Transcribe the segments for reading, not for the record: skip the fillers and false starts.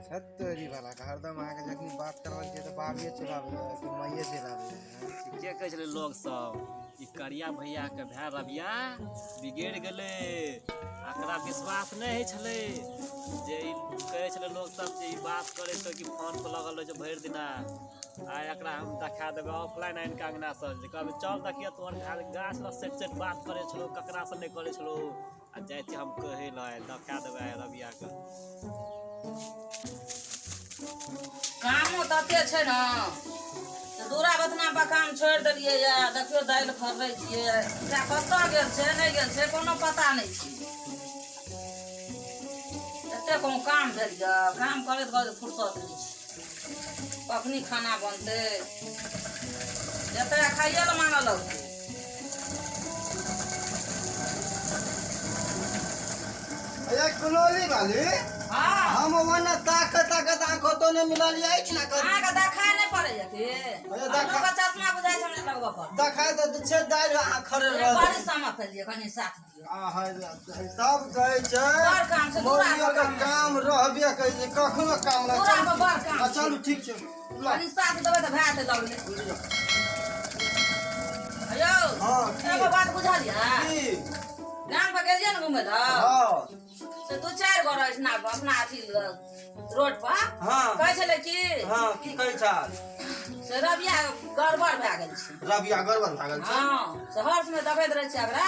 तोरी भला के हरदम अहाँके जखनी बात करबल छियै तऽ बाबिये चलि आबैया कि माइये चलि आबैया। ठीके कहै छलै लोग सब, ई करिया भैयाके भाय रबिया बिगड़ि गेलै। एकरा विश्वास नहि होइ छलै जे ई कहै छलै लोग सब जे ई बात करै छै कि फोन पर लगल रहै छै भरि दिना। आइ एकरा हम देखा देबै ऑफलाइन आनि कऽ अङ्गनासँ, जे कहबै चल देखियौ तोहर गाछ लग सेट सेट बात करै छलौ, ककरासँ नहि करै छलौ। आ जाइ छी हम कहै लए, आइ देखा देबै आइ रबियाके। कामो तते छै ने तऽ दूरा बतना पर काम छोड़ि देलियै या देखियौ दालि खर्रै छियै। एकरा कतऽ गेल छै नहि गेल छै कोनो पता नहि छै। एते कोनो काम भेल यऽ, काम करैत करैत फुर्सत नहि छै। कखनी खाना बनतै, जतऽ खाइए लए मांगऽ लगतै। अरे कुनौली वाली। हाँ। हम ओना ताकत ताकत अहाँ कतौ नहि मिललियै अछि ने कतौ। अहाँके देखाइ नहि पड़ैया की? अरे देखा- अहाँके चश्मा बुझाइ छै हमरा लगबऽ पड़त। देखाइ तऽ छै दालि अहाँ खड़े रहल। बड़ी समय फैलियै, कनि साथ दियौ। आ है, सब कहै छै बड़ काम छै, दूरा मौगियो के पर काम। काम रहबे करै छै, कखनो काम नहि। दूरा पर बड़ काम आ छै। चलू ठीक छै, ला। कनि साथ देबै तऽ भए जेतै लगले। लिअ। यौ। हाँ, की? एगो बात बुझलियै? की? गाम पर गेलियै ने घुमै लए? हाँ। से दू चारि गो रहै छै ने अपना अथी रोड पर। हाँ। कहै छलै कि हाँ, की कहै छल? से रबिया गड़बड़ भए गेल छै। रबिया गड़बड़ भए गेल छै? हाँ, से हर समय देखैत रहै छै एकरा,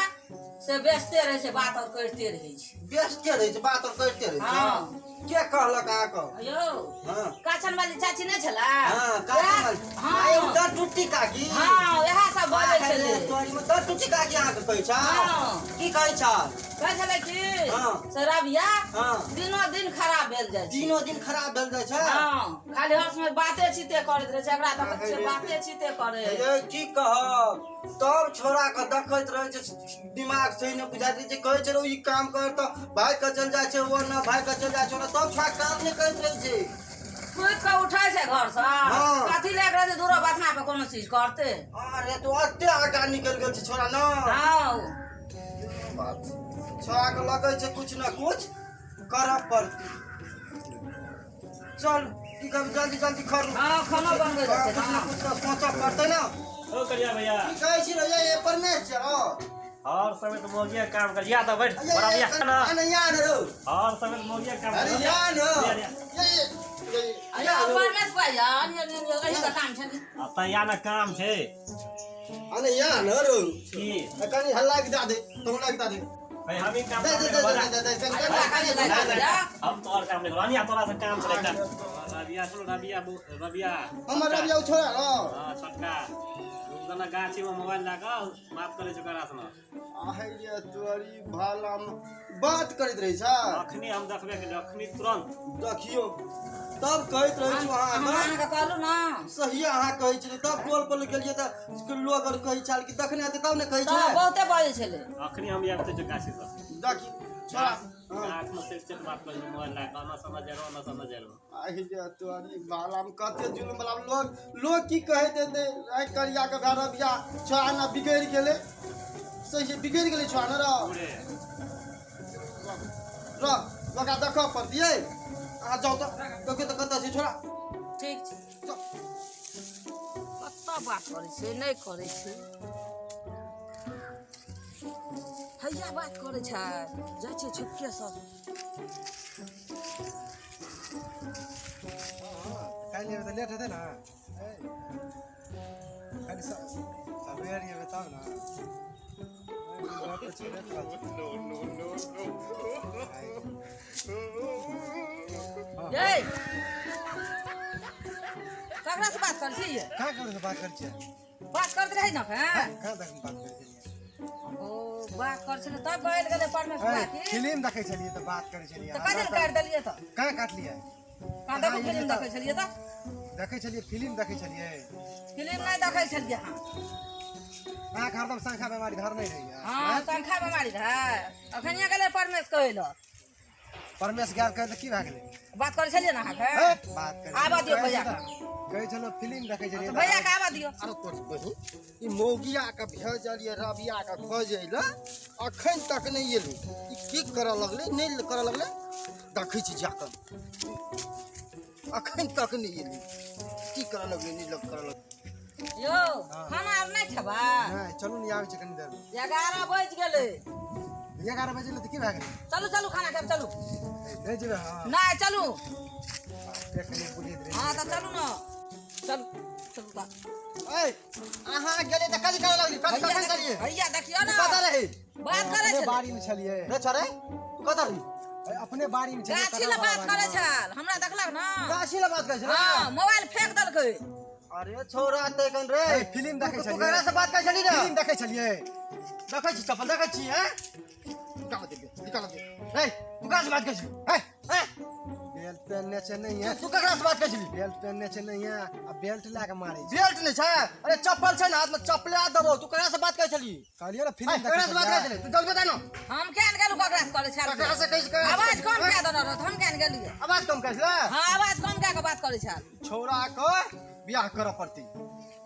से व्यस्ते रहै छै, बात आओर करिते रहै छै। व्यस्ते रहै छै, बात आओर करिते रहै छै? हाँ। के कहलक अहाँके? यौ। हाँ। काछन वाली चाची नहि छलै? हाँ, काछन वाली। हाँ। आ एगो दर टुट्टी काकी। हाँ, इएह सब बजै छलै। तोरी में दर टुट्टी काकी अहाँके कहै छल? हाँ। की कहै छल? कहै छलै कि हाँ। से रबिया हाँ। दिनो दिन खराब भेल जाइ छै। दिनो दिन खराब भेल जाइ छै? हाँ, खाली हर समय बाते चीते करैत रहै छै। एकरा देखै छियै बाते चीते करै। ये की कहब, तब छोड़ा के देखैत रहै छै, दिमाग सही नहि बुझाइत रहै छै। कहै छै ई काम कर तऽ भागि कऽ चलि जाइ छै, ओ न भागि कऽ चलि जाइ छै ओना, तब छोड़ा काम नहि करैत रहै छै। सुति कऽ उठै छै घरसँ। हाँ। कथी लए कऽ रहै छै दूरो बथना पर कोनो चीज करतै? अरे तो एते आगाँ निकलि गेल छै छोड़ा न। हाँ। बात छोड़ा के लगै छै कुछ न कुछ करऽ पड़तै। चल की कहब, जल्दी जल्दी करू। हाँ, खाना बनबै हाँ, छै कुछ न ना। कुछ तऽ सोचऽ पड़तै ने। ओ करिया भैया। की कहै छी रे? ये परमेश छै रौ। हर समय तऽ मौगिया काम कर या तऽ बैठ बड़ा भैया ना। अरे या ने रौ। हर समय तऽ मौगिया काम कर। अरे या ने। या, या। ये, ये, अरे या रौ। परमेश भैया, अनियो, अनियो, अही के काम छै। आ तऽ या ना काम छै। अरे या ने रौ। की? कनी हल्ला के दए दे, तू लाग दए दे। भाई हम ही काम दे दे करबै, दे बड़ा। दे दे दे अरे बा, कनी नहीं, लगा नहीं, दिया। हम तोहर काम नहीं करब। अनिया तोरा से काम छलै एकटा। रबिया सुन, रबिया रबिया। हमर रबिया छोड़ा रौ। हाँ, छोटका। रुक ना, गाछी में मोबाइल लगा कऽ बात करै छै ओकरा से। आहे रे तोरी भाला में बात करैत रहै छै। अखनी हम देखबे केलियै, अखनी तुरंत। देखियौ, तब कहैत रहै छी हम अहाँके। अहाँके कहलहुँ ने। सही अहाँ कहै छलियै, तब टोल पर गेलियै तऽ लोग आर कहै छल कि देखने हेतै तब ने कहै तऽ छै। बहुते बजै छलै। अखनी हम आबिते छै गाछी से। देखी छोड़ा। हाँ। गाछ में सेट सेट बात करै छै मोबाइल लगा कऽ, ओना समझ जाय ओना समझ जाय। आहि रे तोरी भाला में कते जुलम वाला लोग, लोग की कहैत हेतै? आइ करिया के भाय रबिया छोड़ा ने बिगड़ि गेलै। सही बिगड़ि गेलै छोड़ा ने रौ। पूरे। रह, ओकरा देखऽ पड़तियै। अहाँ जाउ तऽ देखियौ तऽ कतऽ छै छोड़ा। ठीक छै। कतऽ बात करै छै नहि करै छै, हैया बात करै छै। जाइ छियै छुपके सब। काल्हि एबै तऽ लेट हेतै ने? कनि सबेर एबै तब ने। गप तऽ छेबे करै। ये ककरा से बात करै छी ये? कहाँ ककरो से बात करै छियै? बात करैत रहै ने एखन? कहाँ तक बात करै छलियै? ओ बात करै छलै तब गैल गेलै परमेश बुआ की। फिल्म देखै छलियै तऽ बात करै छलियै। तऽ कथी लए काटि देलियै तऽ? कहाँ काटलियै? कहाँ देखू फिल्म देखै छलियै तऽ? देखै छलियै, फिल्म देखै छलियै। फिल्म नहि देखै छलियै अहाँ। अहाँके हरदम शंखा बेमारी धरने रहैया। हाँ, शंखा बेमारी रहै। अखनिये गेलै परमेश कहै लए। परमेश गेल कहै तऽ की भए गेलै? बात करै छलियै ने अहाँके? हे, बात करै आबऽ दियौ भैया के। कहै छलहुँ फिल्म देखै छलियै। तऽ भैया के आबऽ दियौ। अरे तोर बहिन, ई मौगिया के भेजलियै रबिया के खोजै लए, अखन तक नहि एलै। ई की करऽ लगलै, नहि करऽ लगलै, देखै छी जाकऽ। अखन तक नहि एलै। की करऽ लगलै, नहि लग करऽ लगलै। यौ, खाना आर नहि खेबा? नहि, चलू ने, आबै छै कनी देरमे। 11 बजि गेलै। 11 बजे तऽ की भए गेलै? चलू चलू, खाना खायब, चलू। नहि जेबै हँ। नहि, चलू। कनि बुझैत रहै। हँ तऽ चलू ने, चलू चलू तऽ। ऐ, अहाँ गेलियै तऽ कथी करऽ लगली? कथी कखन गेलियै? भैया, देखियौ ने। कतऽ रही? बात करै अपने छलै। बाड़ीमे छलियै। रे छोरे, तू कतऽ रही? अपने बाड़ीमे छलियै। गाछी लए बात करै छल, हमरा देखलक ने। गाछी लए बात करै छलै? हँ, मोबाइल फेंक देलकै। अरे छोरा, ते कन रे। ए, फिल्म देखै तू छलियै। ककरा से बात करै छली रे? फिल्म देखै छलियै। देखै छी, चप्पल देखै छी, हैं? निकाल दे, निकाल दे। रे, तू ककरा से बात करै छली? हैं हैं? बेल्ट पहिनने छै नहीं है। तू ककरा से बात करै छली? बेल्ट पहिनने छै नहीं है, आ बेल्ट लए के मारै छै। बेल्ट नहि छै? अरे चप्पल छै ने हाथ में, चप्पले आ देबौ। तू ककरा से बात करै छली? कहलियै ने हैं, फिल्म ककरा देखै से बात करै छलियै। छली? तू जल्दी बता ने। हम केहन गेलू ककरा से करै छल? ककरा से कहै छी, ककरा से? आवाज कम कए देने रहत, हम केहन गेलियै? आवाज कम करै छलै? हँ, आवाज कम कए के बात करै छल। छोरा के बियाह करऽ पड़तै,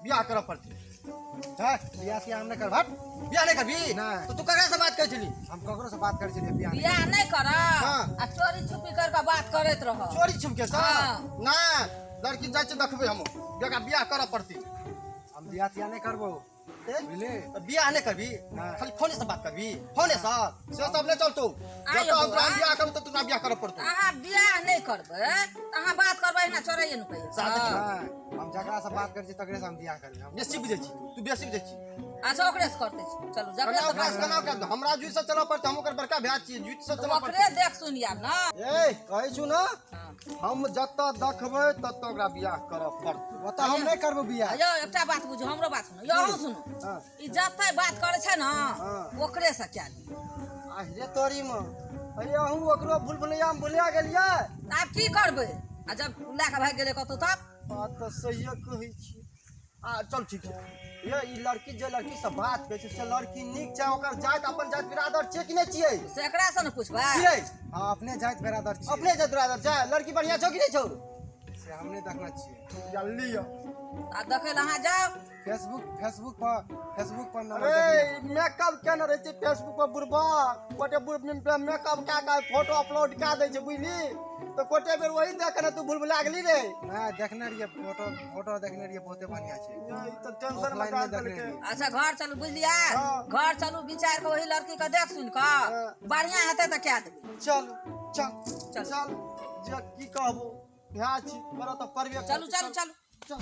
बियाह करऽ पड़तै। है, बियाह तियाह हम नहि करब, हट। बियाह नहि करबी? नहि। तऽ तू ककरा से बात करै छली? हम ककरो से बात करै छलियै, बियाह नहि। बियाह नहि करब हाँ। आ चोरी छुपी कर के बात करैत रह। चोरी छुप के सर? हाँ। ना, लड़की जाइ छै देखबै हम, एकरा बियाह करऽ पड़तै। हम बियाह तियाह नहि करबो। ए? बुझली? तऽ बियाह नहि करबी? नहि। खाली फोने से बात करबी? फोने से से सब नहि चलतौ। आइ जब हम तोरा बौआ। बियाह करब तऽ तोरा बियाह करऽ पड़तौ। अहाँ बियाह नहि करबै तऽ अहाँ बात करबै एहिना चोरैये नुकैये? साथ देखियौ। नहि, हम जकरा से बात करै छी तकरे से हम बियाह करबै हम। बेसी बुझै छी तू, बेसी बुझै छी। अच्छा, ओकरे से करते छी, चलू जकरे कना से ओकरा बात से कना ओकरा हमरा जुइत से चलऽ पड़तै, हम ओकर बड़का भाय छियै, जुइत से तऽ चलऽ ओकरे पड़तै। देख सुनि आब ने। ए, कहै छु ने। हाँ। हम जतऽ देखबै ततऽ ओकरा बियाह करऽ पड़तै। ओतऽ हम नहि करबो बियाह। यौ, एकटा बात बुझू, हमरो बात सुनू, यौ, अहूँ सुनू। हाँ। ई जते बात करै छै ने, हाँ। ओकरे से कए ली। अरे तोरी में, अरे अहूँ ओकरो भूल भुलैया में भुलिया गेलियै। तऽ आब की करबै? आ जब लए कऽ भागि गेलै कतहु तब? बात तऽ सहिए कहै छी। आ चल, ठीक छै। ये ई लड़की, जे लड़की से बात करै छै से लड़की नीक छै? ओकर जाति, अपन जाति बिरादर छै कि नहि छियै? से एकरा से ने पुछबै। छियै? हाँ, अपने जाति बरादर छियै। अपने जाति बिरादर छै? लड़की बढ़िया छौ कि नहि छौ? से हम नहि देखने छियै। जल्दी यौ। आ देखै लए अहाँ जाउ। फेसबुक पर नंबर अरे देखलियै। मेकअप केने रहै छै फेसबुक पर बुढ़बा कोटे, बुढ़ मेकअप कए कऽ फोटो अपलोड कए दै छै, बुझली? तऽ कोटे बेर वही देख के ने तू भूल भुला गेली रे। नहि, देखने रहियै फोटो, फोटो देखने रहियै, बहुते बढ़िया छै। ई तऽ टेंशन में ऑफलाइन डाल नहि देखने देलकै। रहियै। अच्छा, घर चलू, बुझलियै? हाँ। घर चलू, विचार कऽ ओही लड़की के देख सुनि कऽ हाँ। बढ़िया हेतै तऽ कए देबै। चल चल। चल। चल, जे की कहबो इएह छी, करऽ तऽ पड़बे चलू। करतै। चलू चलू। चल।